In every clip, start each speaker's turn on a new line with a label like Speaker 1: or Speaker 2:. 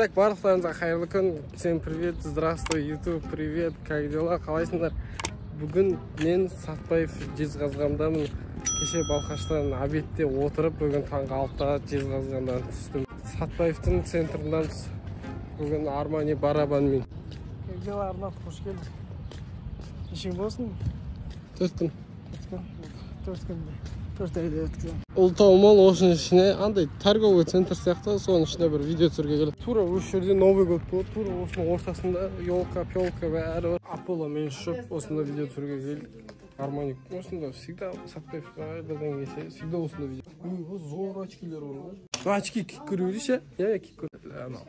Speaker 1: Так, барлықтарыңызға қайырлы күн. Всем привет, здравствуй, YouTube, привет, как дела, қалайсыңдар? Бүгін мен Сатпаев Жезқазғандамын. Кеше Балқаштан обедте отырып, бүгін таңғы 6-да Жезқазғандан түстім. Сатпаевтың центріндамыз. Бүгін Армани барабанмен.
Speaker 2: Как дела, Арнат, қош келдің. Неше күн болсын?
Speaker 1: 4 күн.
Speaker 2: 4 күн. 4 күн. 4 айда өткіземін.
Speaker 1: Ұлытау Молл осының ішіне андай торговый центр сияқты, соның ішінде бір видео түсіруге келдік. Тура осы жерде Новый год болады, тура осының ортасында елка, пелка бәрі бар. Аполло мен шоп осында видео түсіруге келдік. Армани осында всегда Сатпаевқа бірдеңе келсе, всегда осында видео. Ой, зор очкилер бар ғой. Очки киіп көру керек ше? Иә, киіп көр. Анау.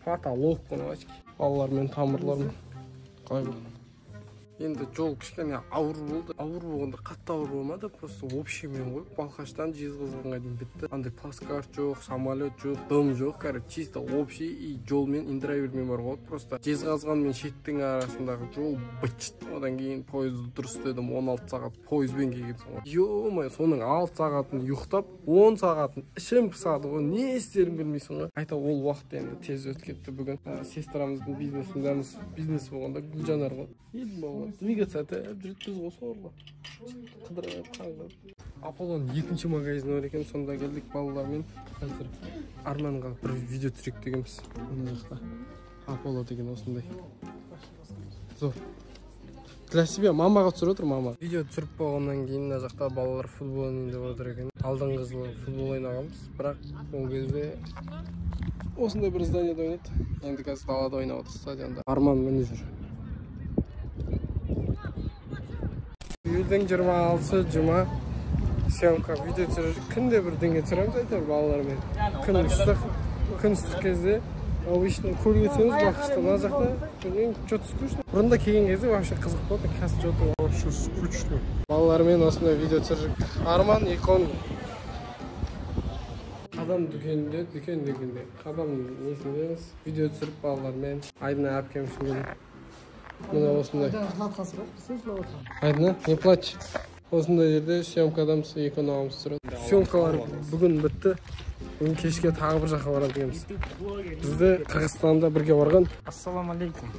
Speaker 1: Потолок қой очки. Балалармен, тамырлармен. Қалай болды? Енді жол кішкене ауыр болды. Ауыр болғанда қатты ауыр болмады, просто общий мен ғой. Балқаштан Жезқазғанға дейін бітті. Андай плацкарт жоқ, самолет жоқ, дым жоқ, короче, чисто общий и жолмен индрайвермен бар ғой. Просто Жезқазған мен Шеттің арасындағы жол быт-шыт. Одан кейін пойызды дұрыс дедім, 16 сағат пойызбен келгенсің ғой. Ё-моё, соның 6 сағатын ұйықтап, 10 сағатын ішім пысады ғой, не істерін білмейсің ғой. Қайта ол уақыт енді тез өтіп кетті бүгін. Сестрамыздың бизнесіндеміз. Бизнес болғанда Гүлжанар ғой. Елдің балалары двигаться етіп жүреді біз ғой сорлы. Қыдырып қаңғып. Аполлоның екінші магазині бар екен, сонда келдік балалармен. Қазір Арманға бір видео түсірейік дегенбіз. Мына жақта Аполло деген осындай. Зор. Для себя мамаға түсіріп отыр, мама. Видео түсіріп болғаннан кейін мына жақта балалар футбол ойнайын деп отыр екен. Алдыңғы жылы футбол ойнағанбыз, бірақ ол кезде осындай бір зданияда ойнады. Енді қазір далада ойнап отыр стадионда. Арман міне жүр. Июльдің 26-сы жұма съемка, видео түсіріп, күнде бірдеңе түсіреміз әйтеуір балалармен. Күн ыстық, күн ыстық кезде обычно көлге түсеміз Балқашта, мына жақта білмеймін, чё-то скучно. Бұрында келген кезде вообще қызық болды, қазір чё-то вообще скучно. Балалармен осындай видео түсіріп, Арман икон. Қадам дүкенінде, дүкен дегенде, қадам несіндеміз, видео түсіріп балалармен. Айдына әпкем үшін келдік. Мына осындай. Айдына, не плачь. Осындай жерде съемкадамыз, екі ағамыз түсіреді. Съемкалар бүгін бітті. Бүгін кешке тағы бір жаққа барады екенбіз. Бізді Қырғызстанда бірге барған.
Speaker 2: Ассаламу алейкум.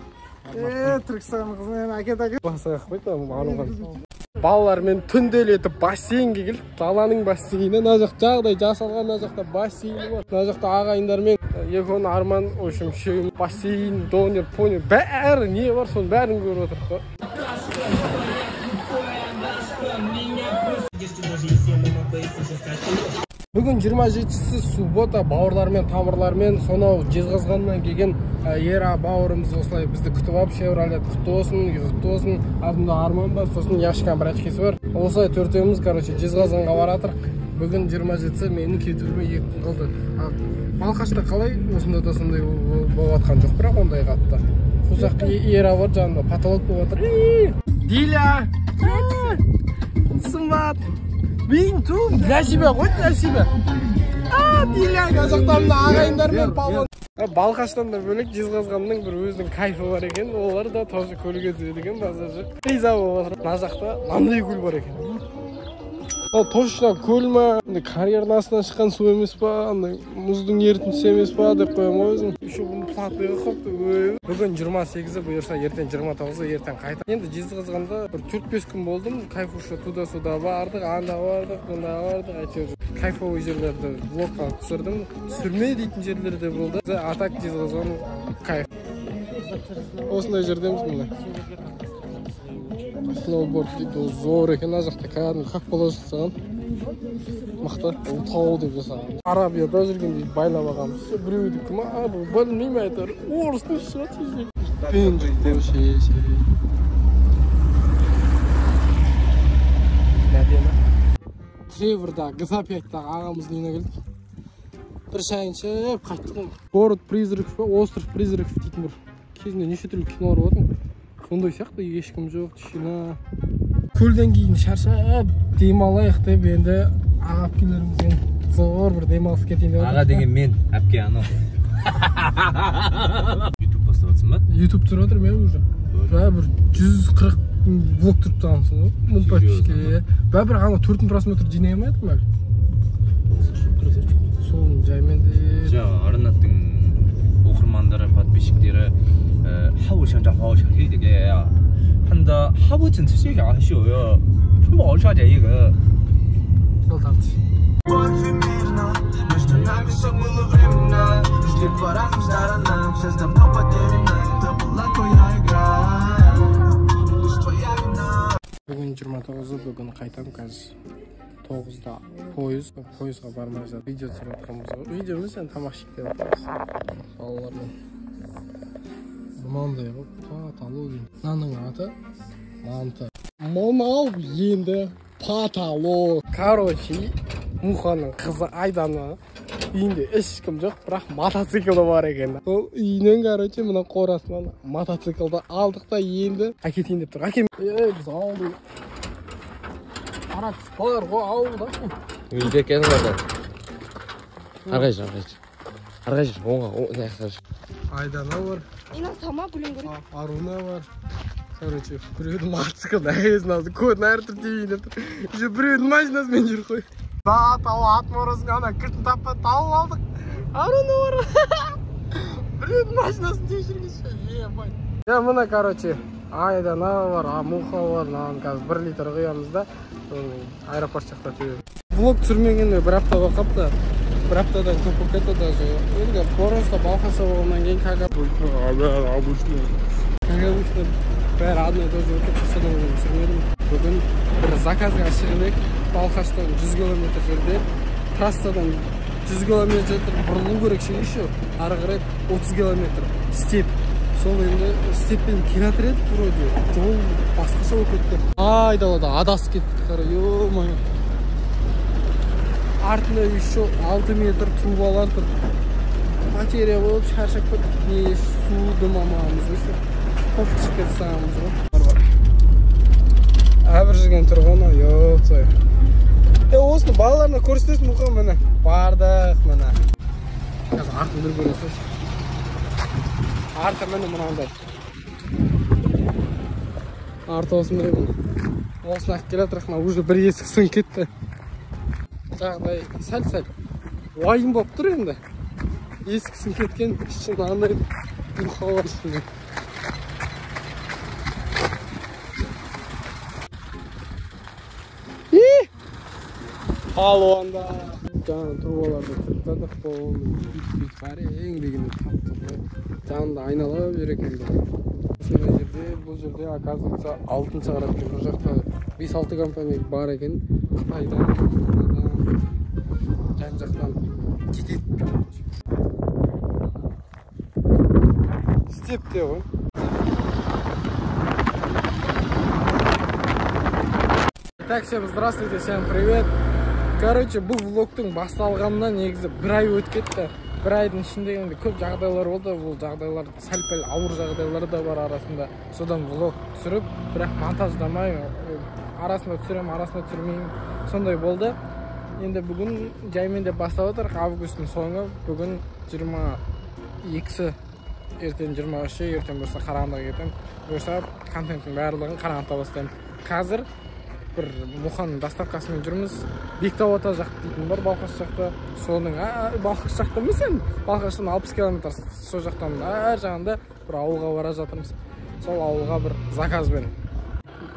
Speaker 2: Түркістан қызымен әке-әке.
Speaker 1: Басы қақпайды, арылған. Балалармен түнделетіп бассейнге келдік. Даланың бассейні, мына жақ жағдай жасалған, мына жақта бассейні бар. Мына жақта ағайындармен Егон, Арман, в общем, үшеуміз бассейн, донер, понер, бәрі не бар, соның бәрін көріп отырдық қой. Бүгін 27-сі суббота, бауырлармен, тамырлармен сонау Жезқазғаннан келген Ера бауырымыз осылай бізді күтіп алып, Шевролет құтты болсын, құтты болсын. Алдында Арман бар, сосын Яшкан бір очкесі бар. Осылай төртеуміз, короче, Жезқазғанға баратырық. Бүгін 27-сі, менің кетуіме 2 күн қалды. Балқашта қалай, осында да сондай болып жатқан жоқ, бірақ ондай қатты. Сол жақта Ера бар, жанында потолок болып жатыр. Диля! Сымбат! Мен ту, для себя ғой, для себя. Диля, мына жақта мына ағайындармен палуан. Балқаштан да бөлек Жезқазғанның бір өзінің кайфы бар екен. Олар да тоже көлге түседі екен, базар жоқ. Риза болып отыр. Мына жақта мынандай көл бар екен. Ол точно көл ма? Андай карьердің астынан шыққан су емес па? Андай мұздың ерітіндісі емес па деп қоямын ғой өзім. Еще бұны платныйға қойыпты. Ой. Бүгін 28-і, бұйырса ертең 29-ы, ертең қайта. Енді Жезқазғанда бір 4-5 күн болдым. Кайфуша туда-сюда бардық, анда бардық, мында бардық, әйтеуір кайфовый жерлерді влогқа түсірдім. Түсірме дейтін жерлер де болды. А так Жезқазған кайф. Осындай жердеміз міне. Сноуборд дейді, ол зор екен. Ана жақта кәдімгі как положено жасаған. Мықты, ол тау деп жасаған. Арабияда жүргенде байлап алғанбыз. Біреудікі ма, білмеймін әйтеуір. Орыстың шығады шешек. Пен жігіттер шешек. Әдемі. Треворда, GTA 5-тағы ағамыздың үйіне келдік. Бір шайын ішіп қайттық. Город призраков, остров призраков дейтін бір кезінде неше түрлі кинолар болатын. Сондай сияқты, ешкім жоқ, тишина. Көлден кейін шаршап демалайық деп енді аға әпкелерімізбен зор бір демалыс кетейін деп
Speaker 3: Аға деген мен, әпке анау. YouTube бастап жатсың ба?
Speaker 1: YouTube түсіріп жатырмын мен уже. Бәрі бір 140 влог түсіріп тастағансың ғой. Мың подписчикке. Бәрі бір ана 4000 просмотр жинай алмай жатырмын әлі. Соны жаймен де.
Speaker 3: Жоқ, Арнаттың подписчиктері
Speaker 4: Между нами все было временно, шли по разным сторонам, связь давно потеряна, это была твоя игра, лишь твоя вина.
Speaker 1: Бүгін 29-ы, бүгін қайтам қазір 9-да пойыз, пойызға бармай жатып видео түсіріп жатқанбыз ғой. Видео емес, енді тамақ ішіп келіп жатырмыз балалармен. Мынандай ғой, потолок. Мынаның аты манты. Мынау енді потолок. Короче, Муханың қызы Айдана үйінде ешкім жоқ, бірақ мотоциклі бар екен. Сол үйінен, короче, мына қорасынан мотоциклді алдық та енді әкетейін деп тұр. Әкем, біз ауылды арак бар ғой ауылда.
Speaker 5: Үйде екен оларда. Ары жүр, ары жүр. Ары жүр, оңға, оңға.
Speaker 1: Айдана бар.
Speaker 6: Ина сама білім керек.
Speaker 1: Аруна бар. Короче, біреудің мотоциклін әкесін алды, көтін әртүр тебейін деп тұр. Еще біреудің машинасымен жүр қой. Да, тау ат морозың ана кілтін таппай тауып алдық. Аруна бар. Біреудің машинасын теуіп жүргенше, ебать. Я мына, короче, Айдана бар, Муха бар, мынаны қазір 1 литр құямыз да, соны аэропорт жақта теуеміз. Влог түсірмегенде бір апта болып қалыпты. Бір аптадан көп болып кетті даже. Енді просто Балқашта болғаннан кейін как обычно. Как обычно бәрі одно и то же болып кетті, содан кейін түсірмедім. Бүгін бір заказға шығып едік. Балқаштан 100 километр жерде, трассадан 100 километр бұрылу керек ше еще, ары қарай 30 километр степ. Сол енді степпен келе жатыр едік вроде, жол басқаша болып кетті. Айдалада адасып кеттік, қара, ё-моё. Артында еще 6 метр трубалар тұр. Потеря болып шаршап кеттік, не су дымамамыз еще. Кофе ішіп кетіп тастағанбыз ғой. Әбір жүрген тұр ғой, ёпцай. Осыны балаларына көрсетесің, Мұқа, міне. Бардық, міне. Қазір артын бір көре салшы. Арты міне мынандай. Арты осындай міне. Осыны алып келе жатырық, мына уже бір есік сынып кетті. Жағдай сәл-сәл уайым болып тұр енді. Есік сынып кеткен, іші мынандай Мұқа бар ішінде. Палуанда жаңа трубаларды түсіріп тастадық, бүйтіп әрең дегенде таптық қой. Жанында айналып жүр екен. Осындай жерде, бұл жерде оказывается алтын шығарады екен. Бұл жақта 5-6 компания бар екен. Қытайдан, Астанадан, жан жақтан кетеді, короче. Степте ғой. Итак, всем здравствуйте, всем привет. Короче, бұл влогтың басталғанына негізі бір ай өтіп кетті. Бір айдың ішінде енді көп жағдайлар болды. Бұл жағдайлар сәл-пәл ауыр жағдайлар да бар арасында. Содан влог түсіріп, бірақ монтаждамай, арасында түсіремін, арасында түсірмеймін. Сондай болды. Енді бүгін жаймен деп бастап отырық. Августтың соңы, бүгін 22-сі, ертең 23-і, ертең бұйырса Қарағандыға кетемін. Бұйырса контенттің барлығын Қарағандыда бастаймын. Қазір бір Мұханың доставкасымен жүрміз. Бектау ата жақ дейтін бар, Балқаш жақта. Соның, Балқаш жақта емес енді, Балқаштан 60 километр сол жақтан ар жағында бір ауылға бара жатырмыз. Сол ауылға бір заказбен.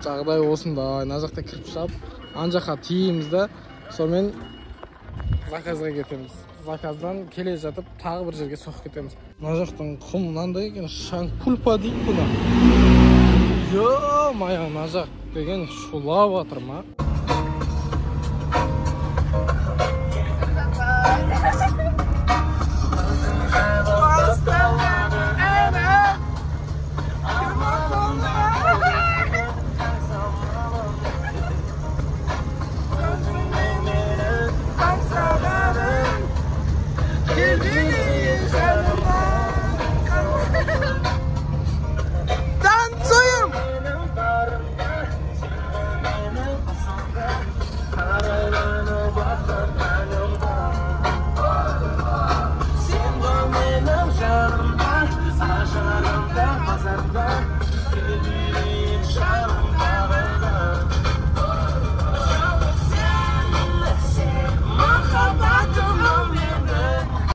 Speaker 1: Жағдай осындай, мына жақта кірпіш алып, ана жаққа тиеміз да, сонымен заказға кетеміз. Заказдан келе жатып тағы бір жерге соғып кетеміз. Мына жақтың құм мынандай екен, шаңпульпа дейді бұны. Ё-моё, мына жақ деген шулап жатыр ма?
Speaker 4: Танцуем!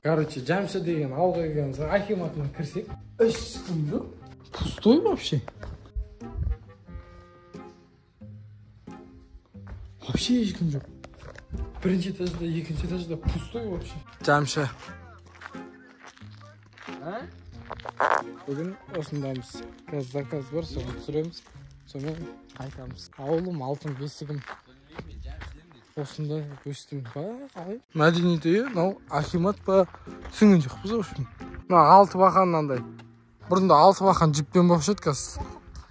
Speaker 1: Короче, Жамшы деген ауылға келген соң акиматына кірсек, ешкім жоқ. Пустой вообще. Вообще ешкім жоқ. Бірінші этажда, екінші этажда пустой вообще. Жамшы. Бүгін осындамыз. Қазір заказ бар, соны түсіреміз. Сонымен қайтамыз. Ауылым алтын бесігім. Осында өстім ба, қалай? Мәдениет үйі, мынау акимат па, түсінген жоқпыз, в общем. Мына алты бақан мынандай. Бұрында алты бақан жіппен болушы еді, қазір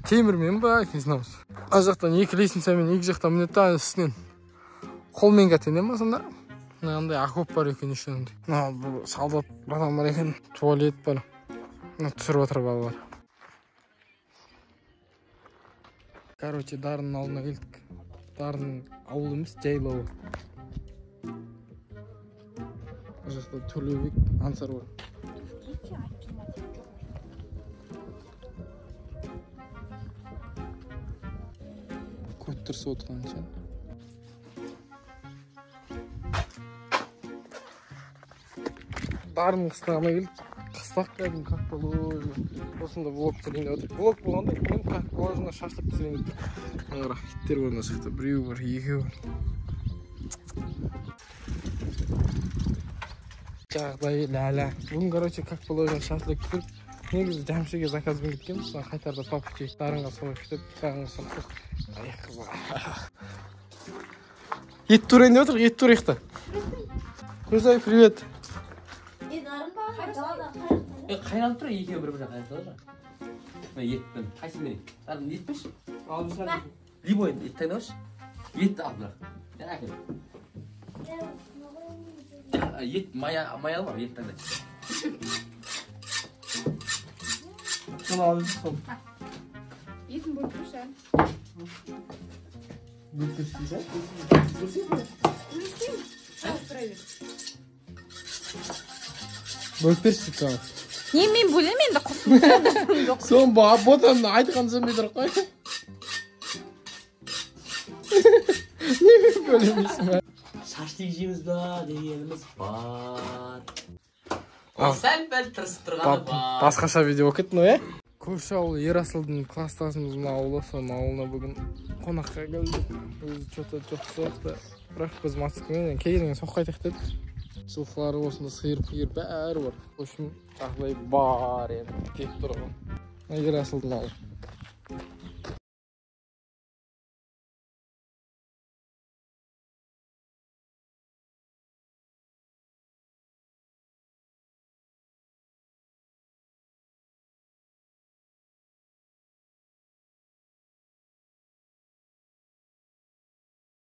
Speaker 1: темірмен ба, кезін. Ар жақтан екі лестницамен екі жақтан мінеді да, үстінен қолмен кәтене ма сонда? Мынандай окоп бар екен еще мынандай. Мына бұл солдат адам бар екен, туалет бар. Мына түсіріп отыр балалар. Короче, Дарынның ауылына келдік. Дарынның ауылы емес, жайлауы. Бұл жақта Төлеубек Ансар бар. Көт тырысып отырған ше. Дарынның қыстағына келдік. Қыстақ кәдімгі как положено. Осында влог түсірейін деп отыр. Влог болғанда мен как положено шашлык түсірейін деп тұр. Мына иттер бар мына жақта. Біреу бар, екеу бар. Жағдайы ләлә. Бүгін, короче, как положено шашлык түсіріп, негізі Жамшыге заказбен кеткенбіз. Соны қайтарда по пути Дарынға солай күтіп, Дарынға соқтық. Ай, қызға. Ет турайын деп отыр, ет турайық та. Көзай, привет.
Speaker 5: Қайналып тұр, екеуі бір-біріне қайналып тұр. Мына етпін, қайсысын берейін? Дарын, ет берші. Любой ет таңдаушы. Етті ал бірақ. Әкел. Ет май алма, ет таңда.
Speaker 1: Соны алып сол.
Speaker 6: Етін бөліп тұршы.
Speaker 1: Бөліп тұршы,
Speaker 6: Бөлісейін. Ауыстыра бер.
Speaker 1: Бөліп берші тағы.
Speaker 6: Не, мен бөлем енді құрсын.
Speaker 1: Сон ботамды айтқан түсінбей тұр қой. Не мен бөлем дейсің ба?
Speaker 5: Шашлык жейміз ба дегеніміз бар. Сәл-пәл тырысып тұрғаны бар.
Speaker 1: Басқаша видео болып кетті мынау, е? Көрші ауыл Ерасылдың класстасымыздың ауылы, соның ауылына бүгін қонаққа келдік. Өзі чё-то жоқ сияқты. Бірақ біз мотоциклмен келгеннен соққы қайтайық дедік. Жылқылары осында, сиыр бәрі бар. В общем, жағдай бар енді деп тұрған. Ерасылдың ауылы.